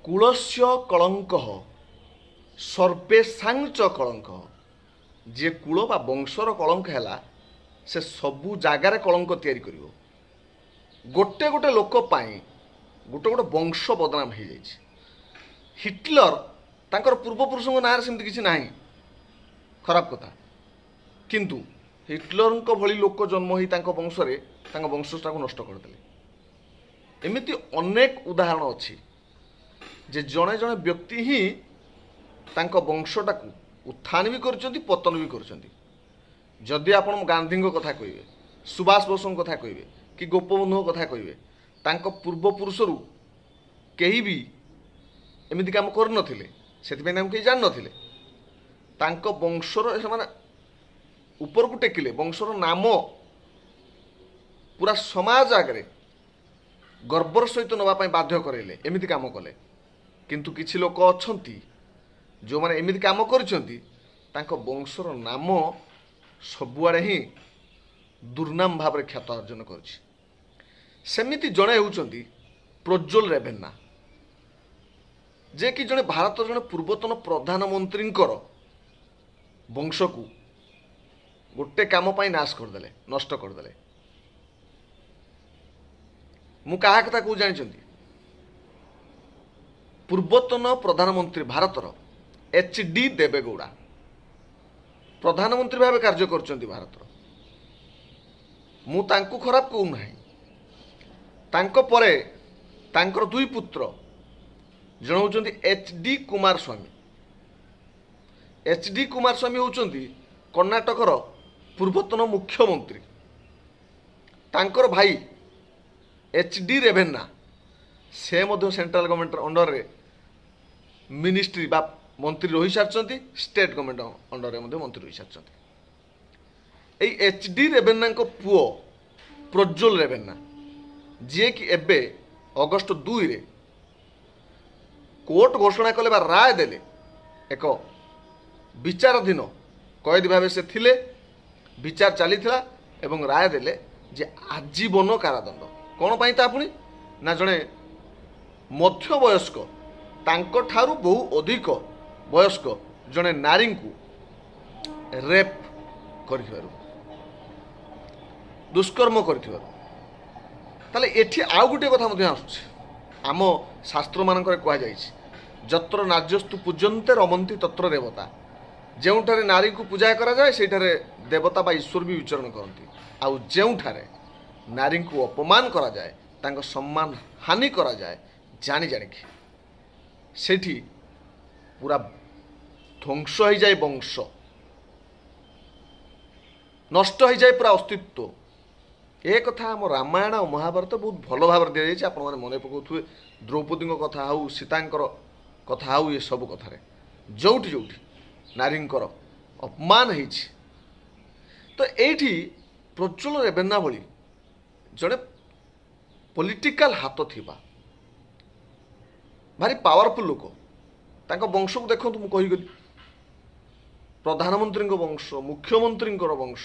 କୁଳସ୍ୟ କଳଙ୍କ ସର୍ବେଷାଞ୍ଚ କଳଙ୍କ। ଯିଏ କୂଳ ବା ବଂଶର କଳଙ୍କ ହେଲା, ସେ ସବୁ ଜାଗାରେ କଳଙ୍କ ତିଆରି କରିବ। ଗୋଟେ ଗୋଟେ ଲୋକ ପାଇଁ ଗୋଟେ ଗୋଟେ ବଂଶ ବଦନାମ ହେଇଯାଇଛି। ହିଟଲର, ତାଙ୍କର ପୂର୍ବପୁରୁଷଙ୍କ ନାଁରେ ସେମିତି କିଛି ନାହିଁ ଖରାପ କଥା, କିନ୍ତୁ ହିଟଲରଙ୍କ ଭଳି ଲୋକ ଜନ୍ମ ହେଇ ତାଙ୍କ ବଂଶରେ ତାଙ୍କ ବଂଶଟାକୁ ନଷ୍ଟ କରିଦେଲେ। ଏମିତି ଅନେକ ଉଦାହରଣ ଅଛି ଯେ ଜଣେ ଜଣେ ବ୍ୟକ୍ତି ହିଁ ତାଙ୍କ ବଂଶଟାକୁ ଉତ୍ଥାନ ବି କରିଛନ୍ତି, ପତନ ବି କରିଛନ୍ତି। ଯଦି ଆପଣ ଗାନ୍ଧୀଙ୍କ କଥା କହିବେ, ସୁଭାଷ ବୋଷଙ୍କ କଥା କହିବେ କି ଗୋପବନ୍ଧୁଙ୍କ କଥା କହିବେ, ତାଙ୍କ ପୂର୍ବପୁରୁଷରୁ କେହି ବି ଏମିତି କାମ କରିନଥିଲେ, ସେଥିପାଇଁ ତାଙ୍କୁ କେହି ଜାଣିନଥିଲେ। ତାଙ୍କ ବଂଶର ସେମାନେ ଉପରକୁ ଟେକିଲେ, ବଂଶର ନାମ ପୁରା ସମାଜ ଆଗରେ ଗର୍ବର ସହିତ ନେବା ପାଇଁ ବାଧ୍ୟ କରାଇଲେ, ଏମିତି କାମ କଲେ। କିନ୍ତୁ କିଛି ଲୋକ ଅଛନ୍ତି ଯେଉଁମାନେ ଏମିତି କାମ କରିଛନ୍ତି, ତାଙ୍କ ବଂଶର ନାମ ସବୁଆଡ଼େ ହିଁ ଦୁର୍ନାମ ଭାବରେ ଖ୍ୟାତ ଅର୍ଜନ କରିଛି। ସେମିତି ଜଣେ ହେଉଛନ୍ତି ପ୍ରଜ୍ୱଲ ରେଭେନ୍ନା, ଯେ କି ଜଣେ ଭାରତର ଜଣେ ପୂର୍ବତନ ପ୍ରଧାନମନ୍ତ୍ରୀଙ୍କର ବଂଶକୁ ଗୋଟେ କାମ ପାଇଁ ନାଶ କରିଦେଲେ, ନଷ୍ଟ କରିଦେଲେ। ମୁଁ କାହା କଥା କହୁ ଜାଣିଛନ୍ତି? ପୂର୍ବତନ ପ୍ରଧାନମନ୍ତ୍ରୀ ଭାରତର ଏଚ୍ ଡି ଦେବେଗୌଡ଼ା ପ୍ରଧାନମନ୍ତ୍ରୀ ଭାବେ କାର୍ଯ୍ୟ କରୁଛନ୍ତି ଭାରତର। ମୁଁ ତାଙ୍କୁ ଖରାପ କହୁନାହିଁ। ତାଙ୍କ ପରେ ତାଙ୍କର ଦୁଇ ପୁତ୍ର, ଜଣେ ହେଉଛନ୍ତି H D Kumaraswamy. H D Kumaraswamy ହେଉଛନ୍ତି କର୍ଣ୍ଣାଟକର ପୂର୍ବତନ ମୁଖ୍ୟମନ୍ତ୍ରୀ। ତାଙ୍କର ଭାଇ ଏଚ୍ ଡି ରେଭେନ୍ନା, ସେ ମଧ୍ୟ ସେଣ୍ଟ୍ରାଲ ଗଭର୍ଣ୍ଣମେଣ୍ଟ ଅଣ୍ଡରରେ ମିନିଷ୍ଟ୍ରି ବା ମନ୍ତ୍ରୀ ରହିସାରିଛନ୍ତି, ଷ୍ଟେଟ୍ ଗଭର୍ଣ୍ଣମେଣ୍ଟ ଅଣ୍ଡରରେ ମଧ୍ୟ ମନ୍ତ୍ରୀ ରହିସାରିଛନ୍ତି। ଏଇ ଏଚ୍ ଡି ରେଭେନ୍ନାଙ୍କ ପୁଅ ପ୍ରଜ୍ୱଲ ରେଭେନ୍ନା, ଯିଏକି ଏବେ ଅଗଷ୍ଟ 2ରେ କୋର୍ଟ ଘୋଷଣା କଲେ ବା ରାୟ ଦେଲେ, ଏକ ବିଚାରାଧୀନ କଏଦୀ ଭାବେ ସେ ଥିଲେ, ବିଚାର ଚାଲିଥିଲା ଏବଂ ରାୟ ଦେଲେ ଯେ ଆଜୀବନ କାରାଦଣ୍ଡ। କ'ଣ ପାଇଁ ତା ପୁଣି ନା ଜଣେ ମଧ୍ୟବୟସ୍କ, ତାଙ୍କଠାରୁ ବହୁ ଅଧିକ ବୟସ୍କ ଜଣେ ନାରୀଙ୍କୁ ରେପ୍ କରିଥିବାରୁ, ଦୁଷ୍କର୍ମ କରିଥିବାରୁ। ତାହେଲେ ଏଠି ଆଉ ଗୋଟିଏ କଥା ମଧ୍ୟ ଆସୁଛି। ଆମ ଶାସ୍ତ୍ରମାନଙ୍କରେ କୁହାଯାଇଛି, ଯତ୍ର ନାର୍ଯ୍ୟସ୍ତୁ ପୂଜନ୍ତେ ରମନ୍ତି ତତ୍ର ଦେବତା। ଯେଉଁଠାରେ ନାରୀକୁ ପୂଜା କରାଯାଏ, ସେଇଠାରେ ଦେବତା ବା ଈଶ୍ୱର ବି ବିଚରଣ କରନ୍ତି। ଆଉ ଯେଉଁଠାରେ ନାରୀଙ୍କୁ ଅପମାନ କରାଯାଏ, ତାଙ୍କ ସମ୍ମାନ ହାନି କରାଯାଏ ଜାଣି ଜାଣିକି, ସେଇଠି ପୁରା ଧ୍ୱଂସ ହେଇଯାଏ ବଂଶ, ନଷ୍ଟ ହେଇଯାଏ ପୁରା ଅସ୍ତିତ୍ୱ। ଏ କଥା ଆମ ରାମାୟଣ ଆଉ ମହାଭାରତ ବହୁତ ଭଲ ଭାବରେ ଦିଆଯାଇଛି। ଆପଣମାନେ ମନେ ପକାଉଥିବେ, ଦ୍ରୌପଦୀଙ୍କ କଥା ହେଉ, ସୀତାଙ୍କର କଥା ହେଉ, ଏସବୁ କଥାରେ ଯେଉଁଠି ଯେଉଁଠି ନାରୀଙ୍କର ଅପମାନ ହେଇଛି। ତ ଏଇଠି ପ୍ରଜ୍ୱଲ ରେଭେନ୍ନା ଭଳି ଜଣେ ପଲିଟିକାଲ ହାତ ଥିବା ଭାରି ପାୱାରଫୁଲ୍ ଲୋକ, ତାଙ୍କ ବଂଶକୁ ଦେଖନ୍ତୁ, ମୁଁ କହିଗଲି ପ୍ରଧାନମନ୍ତ୍ରୀଙ୍କ ବଂଶ, ମୁଖ୍ୟମନ୍ତ୍ରୀଙ୍କର ବଂଶ,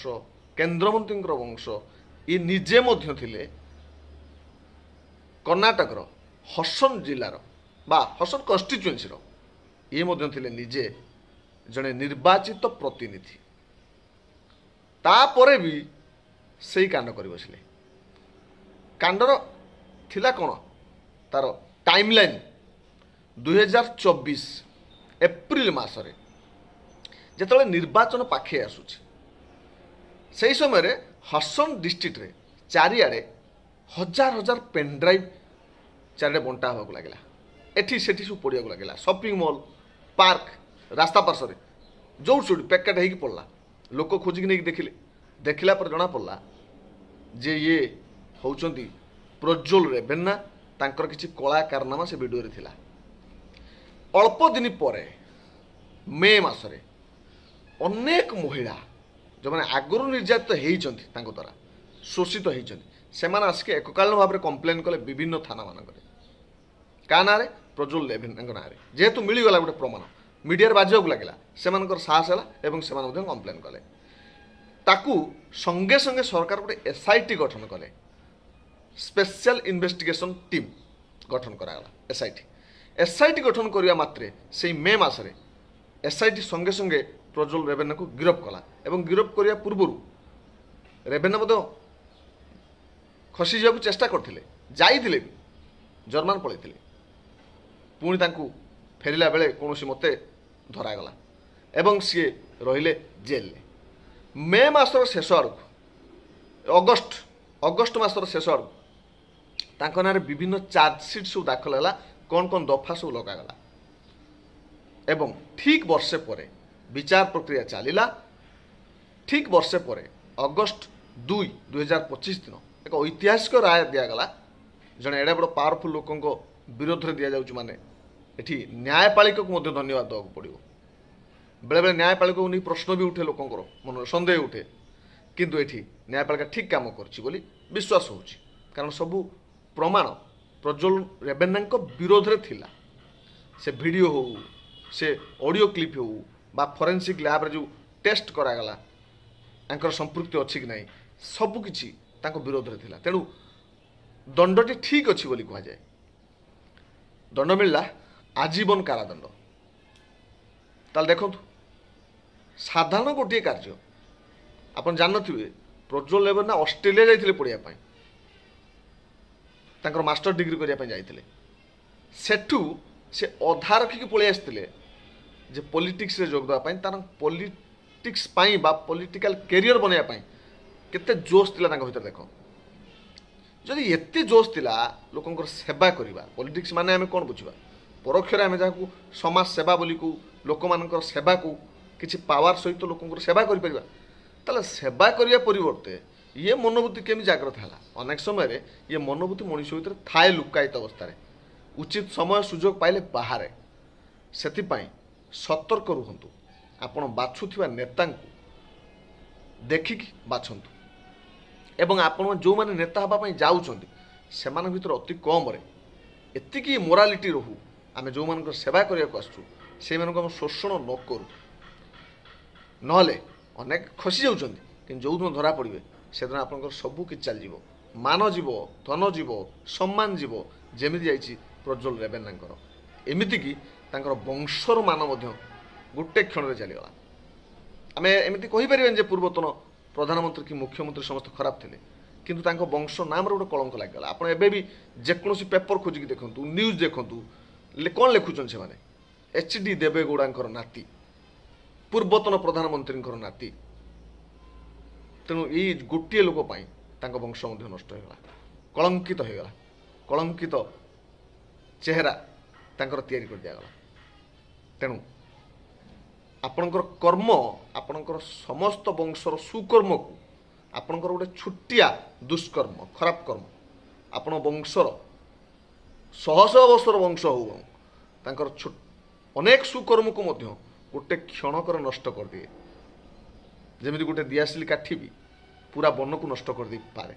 କେନ୍ଦ୍ରମନ୍ତ୍ରୀଙ୍କର ବଂଶ। ଇଏ ନିଜେ ମଧ୍ୟ ଥିଲେ କର୍ଣ୍ଣାଟକର ହସନ ଜିଲ୍ଲାର ବା ହସନ କନଷ୍ଟିଚୁଏନ୍ସିର, ଇଏ ମଧ୍ୟ ଥିଲେ ନିଜେ ଜଣେ ନିର୍ବାଚିତ ପ୍ରତିନିଧି। ତାପରେ ବି ସେଇ କାଣ୍ଡ କରି ବସିଲେ। କାଣ୍ଡର ଥିଲା କ'ଣ ତାର ଟାଇମ୍ ଲାଇନ୍? 2024 ଏପ୍ରିଲ ମାସରେ ଯେତେବେଳେ ନିର୍ବାଚନ ପାଖେଇ ଆସୁଛି, ସେହି ସମୟରେ ହସନ ଡିଷ୍ଟ୍ରିକ୍ଟରେ ଚାରିଆଡ଼େ ହଜାର ହଜାର ପେନ୍ଡ୍ରାଇଭ୍ ଚାରିଆଡ଼େ ବଣ୍ଟା ହେବାକୁ ଲାଗିଲା। ଏଠି ସେଠି ସବୁ ପଡ଼ିବାକୁ ଲାଗିଲା, ସପିଂ ମଲ୍, ପାର୍କ, ରାସ୍ତା ପାର୍ଶ୍ୱରେ ଯେଉଁଠି ସେଇଠି ପ୍ୟାକେଟ୍ ହେଇକି ପଡ଼ିଲା। ଲୋକ ଖୋଜିକି ନେଇକି ଦେଖିଲେ। ଦେଖିଲା ପରେ ଜଣାପଡ଼ିଲା ଯେ ଇଏ ହେଉଛନ୍ତି ପ୍ରଜ୍ୱଲ ରେଭେନ୍ନା। ତାଙ୍କର କିଛି କଳା କାରନାମା ସେ ଭିଡ଼ିଓରେ ଥିଲା। ଅଳ୍ପ ଦିନ ପରେ ମେ ମାସରେ ଅନେକ ମହିଳା ଯେଉଁମାନେ ଆଗରୁ ନିର୍ଯାତିତ ହେଇଛନ୍ତି, ତାଙ୍କ ଦ୍ୱାରା ଶୋଷିତ ହେଇଛନ୍ତି, ସେମାନେ ଆସିକି ଏକକାଳୀନ ଭାବରେ କମ୍ପ୍ଲେନ୍ କଲେ ବିଭିନ୍ନ ଥାନାମାନଙ୍କରେ। କାହା ନାଁରେ? ପ୍ରଜ୍ୱଲ ରେଭେନ୍ନାଙ୍କ ନାଁରେ। ଯେହେତୁ ମିଳିଗଲା ଗୋଟେ ପ୍ରମାଣ, ମିଡ଼ିଆରେ ବାଜିବାକୁ ଲାଗିଲା, ସେମାନଙ୍କର ସାହସ ହେଲା ଏବଂ ସେମାନେ ମଧ୍ୟ କମ୍ପ୍ଲେନ୍ କଲେ। ତାକୁ ସଙ୍ଗେ ସଙ୍ଗେ ସରକାର ଗୋଟେ ଏସ୍ I T ଗଠନ କଲେ, ସ୍ପେଶିଆଲ ଇନଭେଷ୍ଟିଗେସନ୍ ଟିମ୍ ଗଠନ କରାଗଲା, ଏସ୍ I T. ଏସ୍ଆଇଟି ଗଠନ କରିବା ମାତ୍ରେ ସେଇ ମେ ମାସରେ ଏସ୍ଆଇଟି ସଙ୍ଗେ ସଙ୍ଗେ ପ୍ରଜ୍ୱଲ ରେଭେନ୍ନାକୁ ଗିରଫ କଲା ଏବଂ ଗିରଫ କରିବା ପୂର୍ବରୁ ରେଭେନ୍ନା ମଧ୍ୟ ଖସିଯିବାକୁ ଚେଷ୍ଟା କରିଥିଲେ, ଯାଇଥିଲେ ବି, ଜର୍ମାନ ପଳାଇଥିଲେ। ପୁଣି ତାଙ୍କୁ ଫେରିଲା ବେଳେ କୌଣସି ମତେ ଧରାଗଲା ଏବଂ ସିଏ ରହିଲେ ଜେଲରେ। ମେ ମାସର ଶେଷ ଆଡ଼କୁ, ଅଗଷ୍ଟ ମାସର ଶେଷ ଆଡ଼କୁ ତାଙ୍କ ନାଁରେ ବିଭିନ୍ନ ଚାର୍ଜସିଟ୍ ସବୁ ଦାଖଲ ହେଲା, କ'ଣ କ'ଣ ଦଫା ସବୁ ଲଗାଗଲା ଏବଂ ଠିକ୍ ବର୍ଷେ ପରେ ବିଚାର ପ୍ରକ୍ରିୟା ଚାଲିଲା। ଠିକ୍ ବର୍ଷେ ପରେ ଅଗଷ୍ଟ 2, 2025 ଦିନ ଏକ ଐତିହାସିକ ରାୟ ଦିଆଗଲା। ଜଣେ ଏଡ଼େ ବଡ଼ ପାୱାରଫୁଲ୍ ଲୋକଙ୍କ ବିରୋଧରେ ଦିଆଯାଉଛି, ମାନେ ଏଠି ନ୍ୟାୟପାଳିକାକୁ ମଧ୍ୟ ଧନ୍ୟବାଦ ଦେବାକୁ ପଡ଼ିବ। ବେଳେବେଳେ ନ୍ୟାୟପାଳିକାକୁ ନେଇ ପ୍ରଶ୍ନ ବି ଉଠେ, ଲୋକଙ୍କର ମନରେ ସନ୍ଦେହ ଉଠେ, କିନ୍ତୁ ଏଠି ନ୍ୟାୟପାଳିକା ଠିକ୍ କାମ କରିଛି ବୋଲି ବିଶ୍ୱାସ ହେଉଛି, କାରଣ ସବୁ ପ୍ରମାଣ ପ୍ରଜ୍ୱଲ ରେଭେନ୍ନାଙ୍କ ବିରୋଧରେ ଥିଲା। ସେ ଭିଡ଼ିଓ ହେଉ, ସେ ଅଡ଼ିଓ କ୍ଲିପ୍ ହେଉ ବା ଫରେନ୍ସିକ୍ ଲ୍ୟାବ୍ରେ ଯେଉଁ ଟେଷ୍ଟ କରାଗଲା ତାଙ୍କର ସମ୍ପୃକ୍ତି ଅଛି କି ନାହିଁ, ସବୁକିଛି ତାଙ୍କ ବିରୋଧରେ ଥିଲା। ତେଣୁ ଦଣ୍ଡଟି ଠିକ୍ ଅଛି ବୋଲି କୁହାଯାଏ। ଦଣ୍ଡ ମିଳିଲା ଆଜୀବନ କାରାଦଣ୍ଡ। ତାହେଲେ ଦେଖନ୍ତୁ, ସାଧାରଣ ଗୋଟିଏ କାର୍ଯ୍ୟ, ଆପଣ ଜାଣିନଥିବେ ପ୍ରଜ୍ୱଲ ରେଭେନ୍ନା ଅଷ୍ଟ୍ରେଲିଆ ଯାଇଥିଲେ ପଢ଼ିବା ପାଇଁ, ତାଙ୍କର ମାଷ୍ଟର ଡିଗ୍ରୀ କରିବା ପାଇଁ ଯାଇଥିଲେ। ସେଠୁ ସେ ଅଧା ରଖିକି ପଳେଇ ଆସିଥିଲେ ଯେ ପଲିଟିକ୍ସରେ ଯୋଗ ଦେବା ପାଇଁ। ତାର ପଲିଟିକ୍ସ ପାଇଁ ବା ପଲିଟିକାଲ କ୍ୟାରିୟର ବନେଇବା ପାଇଁ କେତେ ଜୋସ୍ ଥିଲା ତାଙ୍କ ଭିତରେ। ଦେଖ, ଯଦି ଏତେ ଜୋସ୍ ଥିଲା ଲୋକଙ୍କର ସେବା କରିବା, ପଲିଟିକ୍ସ ମାନେ ଆମେ କ'ଣ ବୁଝିବା? ପରୋକ୍ଷରେ ଆମେ ଯାହାକୁ ସମାଜ ସେବା ବୋଲି କହୁ, ଲୋକମାନଙ୍କର ସେବାକୁ କିଛି ପାୱାର ସହିତ ଲୋକଙ୍କର ସେବା କରିପାରିବା, ତାହେଲେ ସେବା କରିବା ପରିବର୍ତ୍ତେ ଇଏ ମନୋବୃତ୍ତି କେମିତି ଜାଗ୍ରତ ହେଲା? ଅନେକ ସମୟରେ ଇଏ ମନୋବୃତ୍ତି ମଣିଷ ଭିତରେ ଥାଏ ଲୁକାୟିତ ଅବସ୍ଥାରେ, ଉଚିତ ସମୟ ସୁଯୋଗ ପାଇଲେ ବାହାରେ। ସେଥିପାଇଁ ସତର୍କ ରୁହନ୍ତୁ, ଆପଣ ବାଛୁଥିବା ନେତାଙ୍କୁ ଦେଖିକି ବାଛନ୍ତୁ ଏବଂ ଆପଣ ଯେଉଁମାନେ ନେତା ହେବା ପାଇଁ ଯାଉଛନ୍ତି ସେମାନଙ୍କ ଭିତରେ ଅତି କମରେ ଏତିକି ମୋରାଲିଟି ରହୁ, ଆମେ ଯେଉଁମାନଙ୍କର ସେବା କରିବାକୁ ଆସୁଛୁ ସେଇମାନଙ୍କୁ ଆମେ ଶୋଷଣ ନ କରୁ। ନହେଲେ ଅନେକ ଖସି ଯାଉଛନ୍ତି, କିନ୍ତୁ ଯେଉଁଦିନ ଧରା ପଡ଼ିବେ ସେଦିନ ଆପଣଙ୍କର ସବୁ କିଛି ଚାଲିଯିବ, ମାନ ଯିବ, ଧନ ଯିବ, ସମ୍ମାନ ଯିବ, ଯେମିତି ଯାଇଛି ପ୍ରଜ୍ୱଲ ରେଭେନ୍ନାଙ୍କର। ଏମିତିକି ତାଙ୍କର ବଂଶର ମାନ ମଧ୍ୟ ଗୋଟେ କ୍ଷଣରେ ଚାଲିଗଲା। ଆମେ ଏମିତି କହିପାରିବାନି ଯେ ପୂର୍ବତନ ପ୍ରଧାନମନ୍ତ୍ରୀ କି ମୁଖ୍ୟମନ୍ତ୍ରୀ ସମସ୍ତେ ଖରାପ ଥିଲେ, କିନ୍ତୁ ତାଙ୍କ ବଂଶ ନାମରେ ଗୋଟେ କଳଙ୍କ ଲାଗିଗଲା। ଆପଣ ଏବେ ବି ଯେକୌଣସି ପେପର ଖୋଜିକି ଦେଖନ୍ତୁ, ନ୍ୟୁଜ୍ ଦେଖନ୍ତୁ, କ'ଣ ଲେଖୁଛନ୍ତି ସେମାନେ? ଏଚ୍ ଡି ଦେବେଗୌଡ଼ାଙ୍କର ନାତି, ପୂର୍ବତନ ପ୍ରଧାନମନ୍ତ୍ରୀଙ୍କର ନାତି। ତେଣୁ ଏଇ ଗୋଟିଏ ଲୋକ ପାଇଁ ତାଙ୍କ ବଂଶ ମଧ୍ୟ ନଷ୍ଟ ହୋଇଗଲା, କଳଙ୍କିତ ହୋଇଗଲା, କଳଙ୍କିତ ଚେହେରା ତାଙ୍କର ତିଆରି କରିଦିଆଗଲା। ତେଣୁ ଆପଣଙ୍କର କର୍ମ, ଆପଣଙ୍କର ସମସ୍ତ ବଂଶର ସୁକର୍ମକୁ ଆପଣଙ୍କର ଗୋଟେ ଛୋଟିଆ ଦୁଷ୍କର୍ମ, ଖରାପ କର୍ମ, ଆପଣ ବଂଶର ଶହ ଶହ ବର୍ଷର ବଂଶ ହଉ ବରଂ ତାଙ୍କର ଅନେକ ସୁକର୍ମକୁ ମଧ୍ୟ ଗୋଟେ କ୍ଷଣକରେ ନଷ୍ଟ କରିଦିଏ। ଯେମିତି ଗୋଟେ ଦିଆସିଲି କାଠି ବି ପୁରା ବନକୁ ନଷ୍ଟ କରିଦେଇପାରେ।